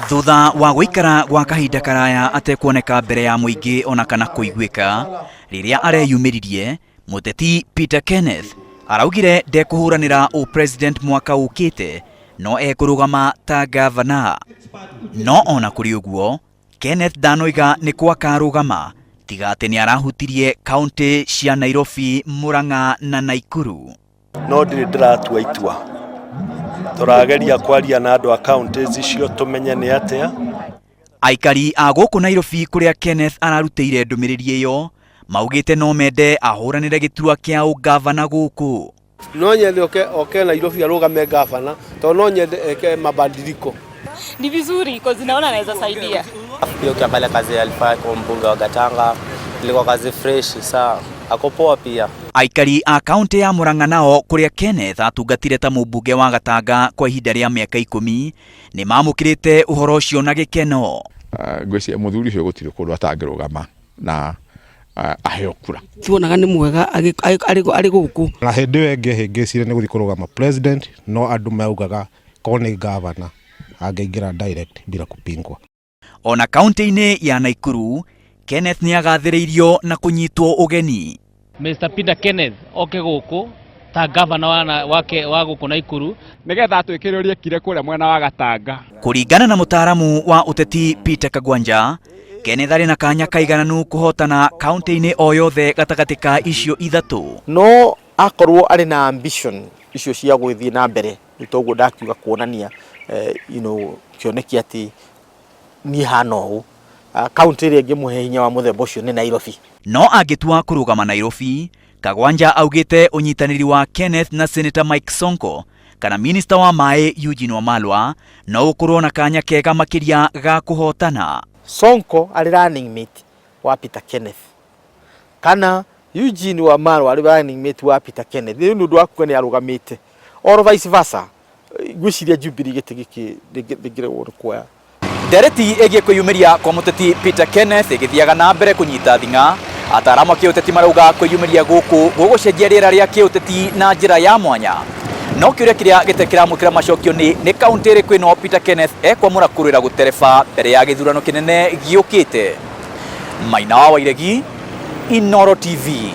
Thutha wa gũikara gwa kahinda karaya atekuoneka mbere ya mũingĩ ona kana kũiguĩka, rĩrĩa areyumĩririe, mũteti Peter Kenneth araugire ndekũhũranĩra ũ-president mwaka ũkĩte no ekũrũgama ta gavana. No ona kũrĩ ũguo, Kenneth ndanoiga nĩ kwa akarũgama tiga atĩ nĩ arahutirie kaunti cia Nairobi, Murang'a na Naikuru. No ndirĩ ndĩratua itua. Tũrageria kwaria na andũ a counties icio tũmenye nĩ atĩa. Aikari a gũkũ Nairobi kũrĩa Kenneth ararutĩire ndũmĩrĩri ĩyo maugĩte no mende ahũranĩre gĩturwa kĩa ũgavana gũkũ. No nyende oke oke Nairobi arũgame gavana tondũ no nyende eke mabadiliko. Ni vizuri cause naona anaweza saidia. Pia ukiangalia kazi alifanya kwa mbunge wa Gatanga ilikuwa kazi fresh, saa ako poa pia. Aikari a kaunti ya Murang'a nao kũrĩa Kenneth atungatire ta mũmbunge wa Gatanga kwa ihinda rĩa mĩaka 10 nĩ mamũkĩrĩte ũhoro ũcio na gĩkeno. Ngwĩciria mũthuri ũcio gũtirĩ kũndũ atangĩrũgama na aheo kura. Tuonaga nĩ mwega arĩ gũkũ. Na hĩndĩ ĩyo ĩngĩ hĩngĩcire nĩ gũthiĩ kũrũgama president, no andũ maugaga korwo nĩ gavana angĩingĩra direct bila kupingwa. Ona kaunti-inĩ ya Naikuru, Kenneth nĩ agathĩrĩirio na kũnyitwo ũgeni. Mr. Peter Kenneth oke gũkũ ta gavana wa, wake wa gũkũ Naikuru. Nĩgetha atwĩkĩre ũrĩa ekire kũrĩa mwena wa Gatanga. Kũringana na mũtaaramu wa ũteti Peter Kagwanja, Kenneth arĩ na kanya kaigananu kũhotana kaunti-inĩ o yothe gatagatĩ ka icio ithatũ. No akorwo arĩ na ambition icio cia gũgĩthiĩ na mbere, nĩ toguo ndakiuga kuonania kĩoneki atĩ niĩ hana ũũ. Kaunti ĩrĩa ĩngĩmũhe hinya wa mũthemba ũcio nĩ Nairobi. No angĩtua kũrũgama Nairobi, Kagwanja augĩte ũnyitanĩri wa Kenneth na Senator Mike Sonko kana minista wa maĩ Eugene Wamalwa no ũkorwo na kanya kega makĩria ga kũhotana. Sonko arĩ running mate wa Peter Kenneth kana Eugene Wamalwa arĩ running mate wa Peter Kenneth, nĩ ũndũ wa kuga nĩ arũgamĩte, or vice versa, ngwĩciria Jubilee gĩtĩ gĩkĩ ndĩngĩregwo nĩ kuoya. Ndereti ĩgiĩ kwĩyumĩria kwa mũteti Peter Kenneth ĩgĩthiaga na mbere kũnyita thing'a. Ataaramu a kĩũteti marauga kwĩyumĩria gũkũ gũgũcenjia rĩera rĩa kĩũteti na njĩra ya mwanya. No kĩũria kĩrĩa gĩtarĩ kĩramũkĩra macokio nĩ kaunti ĩrĩkũ ĩno Peter Kenneth ekwamũra kũrũĩra gũtereba mbere ya gĩthurano kĩnene gĩũkĩte. Maina wa Wairegi, Inooro TV.